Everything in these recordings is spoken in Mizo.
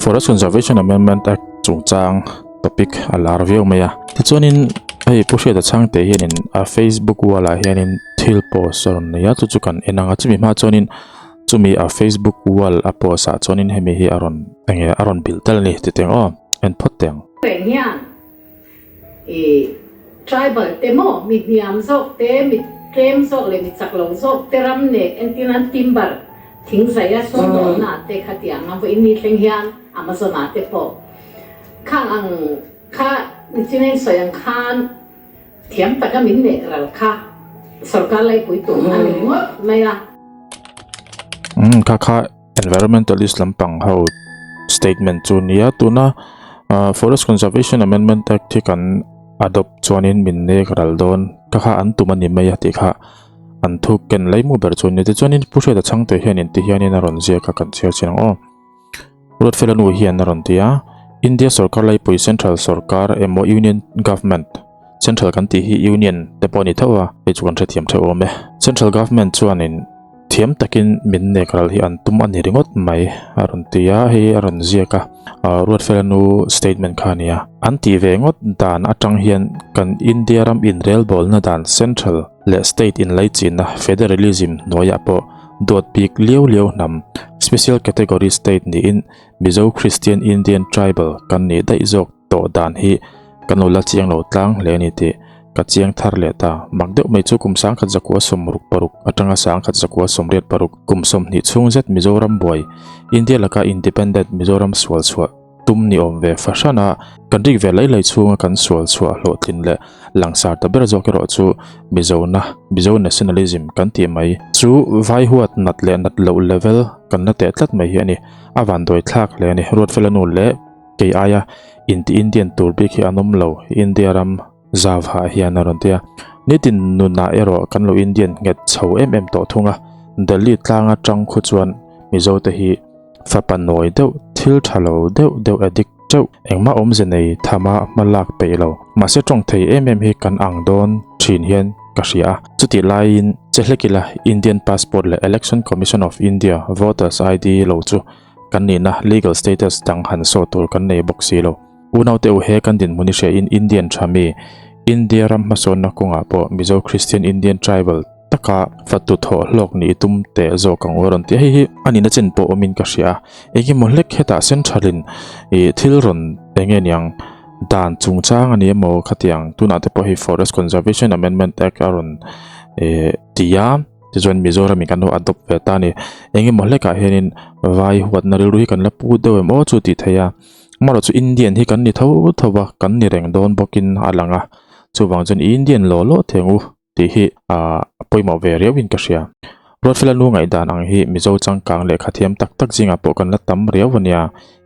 Forest Conservation Amendment Act chungchang topic a lar viau mai a. Tichuanin hei Pu Hriata Chhangte hianin a Facebook wall ah hianin thil post a rawn nei a, chu chu kan en ang a. Chumi hma chuanin chumi a Facebook wall a post ah chuanin hemi hi a rawn enge a rawn bilh tel a ni ti teng aw, en phawt teh ang. Reng hian I tribal te maw, mi hniam zawk te, mi tlem zawk leh mi chak lo zawk te ram nek entir nan timber thing zai a sawmdawlna ah te kha tiang a vawiin ni thleng hian Amazon ah te pawh khang ang kha nichin a insawi ang khan thiam taka min nek ral kha sorkar laipui tum a ni ringawt mai a. Umm kha kha Environmentalist lampang ho statement chu nia tuna Forest Conservation Amendment Act hi kan adopt chuanin min nek ral dawn ka kha an tum a ni mai a tih kha an thu ken lai mu ber chu a ni. Tichuanin Pu Hriata Chhangte hianin ti hianin a rawn ziak a kan chhiar chin ang aw. Ruatfela nu hian a rawn ti a, India sorkar laipui Central sorkar emaw Union Government, Central kan tih hi Union te pawh a ni tho a, hei chu kan hrethiam theuh awm e. Central Government chuanin Thiam takin min nek ral hi an tum a ni ringawt mai a rawn ti a, hei a rawn ziak a, Ruatfela nu statement kha a ni a. An tih ve ngawt dan atang hian kan India ram inrelbawlna dan Central leh State inlaichinna Federalism hnuaiah pawh duat bik liau liau hnam Special Category State niin Mizo Christian Indian Tribal kan nih daih zawk tawh dan hi kan lo la chiang lo tlang hle a ni tih ka chiang thar leh ta. Mak deuh mai chu kum 1966 atanga 1986 kum 20 chhung zet Mizoram buai India laka Independent Mizoram sual chhuah tum ni awm ve fahran a, kan rik ve lai lai chhunga kan sual chhuah hlawhtlin leh langsar ta ber zawk erawh chu Mizona, Mizo Nationalism kan tih mai chu vai huat nat leh nat loh level kan la teh tlat mai hi a ni. A vanduai thlak hle a ni. Ruatfela nu leh. Kei aia inti Indian tur bik hi an awm lo, India ram zauhah hian a rawn ti a. Nitin nunah erawh kan lo Indian nghet chho em em tawh thung a, Delhi tlang atang khu chuan Mizo te hi fapa nawi deuh, thil tha lo deuh deuh addict teuh, engmah awmze nei thama hma lak peih lo. Mahse tawng thei em em hi kan ang dawn thin hian ka hria a. Chutih laiin che hlek ila Indian passport leh Election Commission of India voters ID lo chu Kan nihna legal status dang han saw tur kan nei bawk si lo. Unaute u he kan dinhmun i hria in Indian tha mi, India ram hmasawnna kawngah pawh Mizo Christian Indian tribal taka fatu thawh hlawk nih i tum teh zawk ang u a rawn ti a. Hei hi a nihna chin pawh awmin ka hria a. Engemaw hlek hetah central in ih thil rawn eng nge niang dan chungchang a ni emaw khatiang tunah te pawh hei Forest Conservation Amendment Act a rawn ih ti a. Tichuan Mizoram in kan lo adopt ve ta a ni. Engemaw hlekah hianin vai huatna rilru hi kan la pu deuh em aw chu tih theih a. Amaherawh chu Indian hi kan ni tho tho va, kan ni reng dawn bawkin a lang a. Chuvang chuan Indian law law theng u tih hi a pawimawh ve riauin ka hria. Ruatfela nu ngaihdan ang hi Mizo changkang lehkha thiam tak tak zingah pawh kan la tam riau a nia.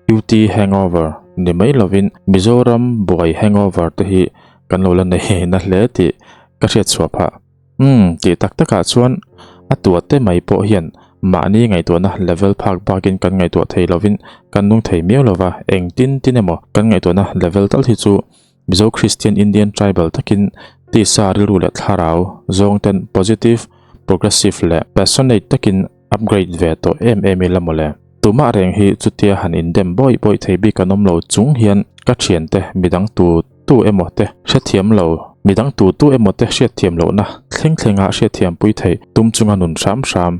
UT hangover ni mai lovin Mizoram buai hangover te hi kan lo la nei na hle tih ka hriatchhuah phah. Umm, tih tak takah chuan a tuate mai pawh hian mahni ngaihtuahna level phak bakin kan ngaihtuah thei lovin kan nung thei miau lova, engtin tin emaw kan ngaihtuahna level tal hi chu Mizo Christian Indian Tribal takin tisa rilru leh thlarau zawng ten positive, progressive leh passionate takin upgrade ve tawh em em ila mawle. Tumah reng hi chutia han indem bawih bawih thei bik an awm lo chung hian ka thiante midang tu tu emaw te hrethiam lo, midang tu tu emaw te hriatthiam lohna thleng thlenga hriatthiampui theih tum chunga nun hram hram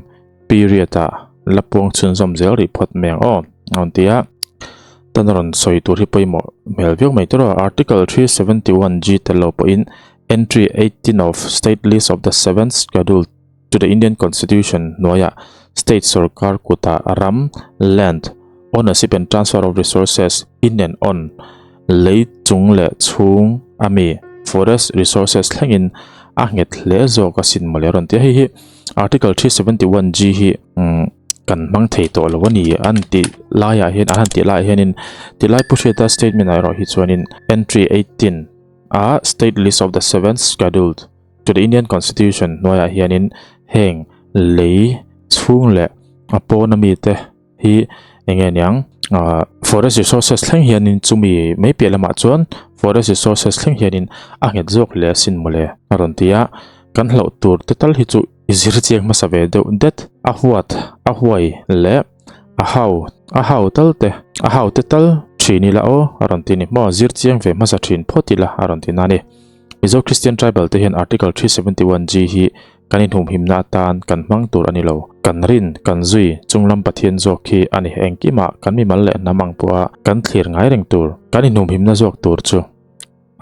period ah la puang chhunzawm zel rih phawt mai ang aw a rawn ti a. Tan a rawn sawi tur hi pawimawh hmel viau mai tur a, Article 371 G tel lo pawhin Entry 18 of State List of the Seventh Schedule to the Indian Constitution hnuaiah State sorkar kutah ram, land, ownership and transfer of resources in and on lei chung leh chhung a mi forest resources thlengin a nghet hle zawk asin mawle a rawn ti a. Hei hi Article 371 G hi kan hmang thei tawh lo a ni an tih laiah hian an han tih laiah hianin tilai Pu Hriata statement ah erawh hi chuanin Entry 18 a State List of the Seventh Scheduled To the Indian Constitution hnuaiah hianin heng lei chhung leh a pawn ami te hi eng nge niang ah forest resources thleng hianin chumi mai piah lamah chuan forest resources thleng hianin a nghet zawk hle asin mawle a rawn ti a, kan hlauh tur te tal hi chu i zir chiang hmasa ve deuh det a huat a huai leh a hau. A hau tal te, a hau te tal thin ila aw, a rawn ti ni maw, zir chiang ve hmasa thin phawt ila a rawn ti na a ni. Mizo Christian Tribal te hian Article 371G hi kan inhumhimna atan kan hmang tur a ni lo. Kan rin, kan zui, chunglam Pathian zawk hi a ni. Engkimah kan mimal leh hnam ang pawha kan thlir ngai reng tur, kan inhumhimna zawk tur chu.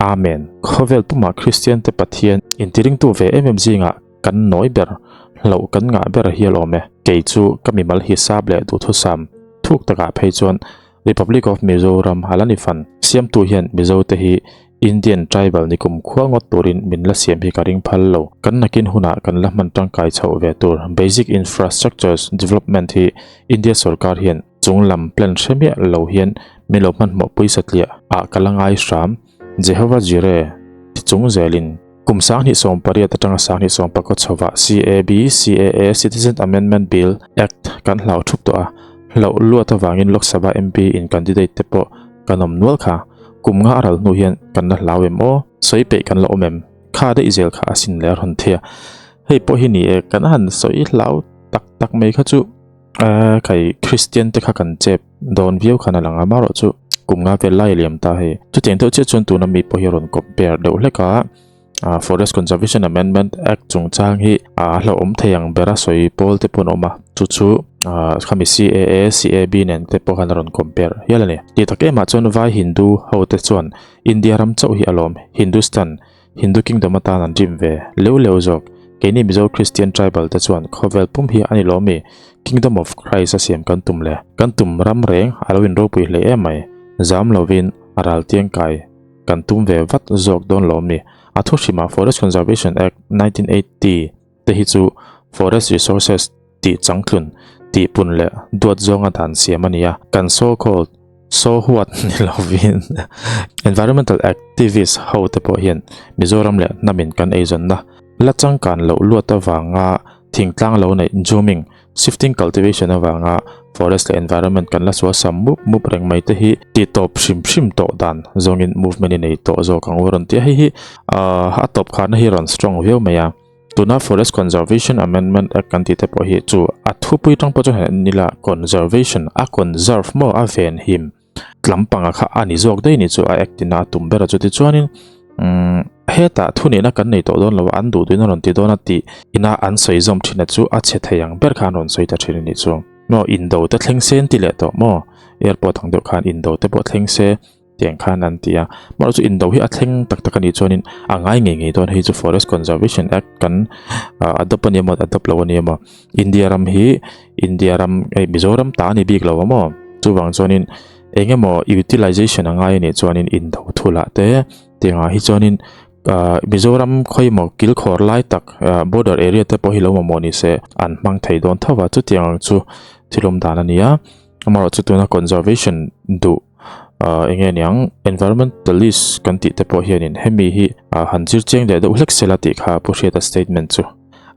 Amen. Khawvel pumah Kristian te Pathian intiringtu ve em em zingah kan nawi ber, hlauh kan ngah ber hial awm e. Kei chu ka mimal hisap leh duhthusam thuk takah phei chuan Republic of Mizoram a la ni fan. Siamtu hian Mizo te hi Indian tribal ni kum khua ngawt turin min la siam hi ka ring phal lo. Kan nakin hunah kan la hman tangkai chhoh ve tur basic infrastructures development hi India sorkar hian chung lam plan hre miah lo hian min lo hmanhmawh pui satliah ah ka la ngai hram. Jehovah Jireh ti chung zelin kum 2018 atanga 2019 chhovah CAB, CAA, Citizen Amendment Bill, Act kan hlau thup tawh a, hlauh luat avangin Lok Sabha MP in candidate te pawh kan awm nual kha. Kum nga a ral hnu hian kan la hlau em aw? Sawi peih kan la awm em? Kha daih zel kha a sin leh a rawn ti a. Hei pawh hi ni e, kan han sawi hlau tak tak mai kha chu khai Kristian te kha kan chep dawn viau khan a lang a, amaherawhchu kum nga vel lai a liam ta hei. Chutiang deuh chiah chuan tuna mi pawh hi a rawn compare deuh hlek a. Forest Conservation Amendment Act chungchang hi a hlauhawm thei ang bera sawi pawl te pawh an awm a, chu chu khami CAA, CAB nen te pawh khan a rawn compare hial a ni. Tih tak emah chuan Vai Hindu ho te chuan India ram chauh hi alawm Hindustan, Hindu Kingdom atan an rim ve leu leu zawk. Keini Mizo Christian Tribal te chuan khawvel pum hi a ni lawm mi Kingdom of Christ a siam kan tum le kan tum ram reng a lo inropui hle em mai. Zam lovin a ral tiang kai. Kan tum ve vat zawk dawn lo mi? A thu hrimah Forest Conservation Act 1980 te hi chu Forest Resources tih changtlun, tih pun leh duat zawnga dan siam a ni a. Kan so called so huat ni lovin environmental activist ho te pawh hian Mizoram leh hnamin kan eizawnna la changkan loh luat avanga thingtlang lo neih zooming Shifting cultivation avanga forest leh environment kan la sual sam mup mup reng mai te hi ti tawp hrim hrim tawh dan zawngin movement i nei tawh zawk ang u rawn ti a. Hei hi a tawp kharna hi rawn strong viau mai a. Tuna Forest Conservation Amendment Act kan tih te pawh hi chu a thupui tang pawh chu han en ila conservation a conserve maw a ven him tlampanga kha a ni zawk daih ni chu a act ina a tum ber a chuti chuanin umm hetah thunihna kan nei tawh dawn lo a an duh duhin a rawn ti dawn a tih ina an sawi zawm thin a chu a chhe thei ang ber khan rawn sawi ta thin a nih chu maw indo te thleng se an ti leh tawh maw airport ang deuh khan indo te pawh thleng se tiang khan an ti a mahse chu indo hi a thleng tak tak a nih chuanin a ngai ngei ngei dawn hei chu forest conservation act kan adopt a ni emaw adopt lo a ni emaw India ram hi India ram hei Mizoram ta a ni bik lo a maw chuvang chuanin eng emaw utilization a ngai a nih chuanin indo thulah te tiangah hi chuanin ah Mizoram khawi emaw kilkhawr lai tak ah border area te pawh hi lo mamawh ni se an hmang thei dawn tho va chutiang ang chu thil awm dan a ni a amaherawh chu tuna conservation duh ah eng nge niang environmentalist kan tih te pawh hianin hemi hi ah han zir chiang leh deuh hlek sela tih kha Pu Hriata statement chu.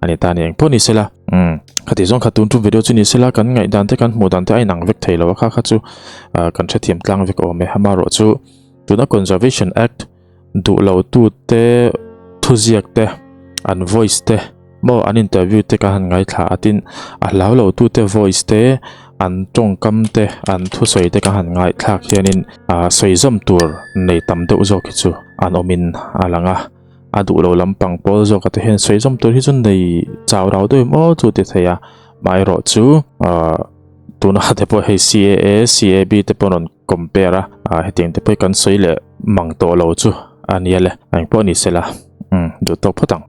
A ni ta ni eng pawh ni sela umm khati zawng kha tun tum video chu ni sela kan ngaih dan te kan hmuh dan te a inang vek thei lo a kha kha chu ah kan hrethiam tlang vek awm e amaherawh chu tuna conservation act duh lo tu te thuziak te an voice te maw an interview te kan han ngaithla a tin a hlau lo tu te voice te an tawngkam te an thusawi te kan han ngaihthlak hianin ah sawi zawm tur nei tam deuh zawk hi chu an awmin a lang a. A duh lo lampang pawl zawk ate hian sawi zawm tur hi chu nei chau rau deuh em aw chu ti thei a amaherawh chu ahh tuna te pawh hei CAA CAB te pawh rawn compare a ah hetiang te pawh hi kan sawi leh mang tawh lo chu a nia le engpawh ni sela umm duh tawk phawt ang.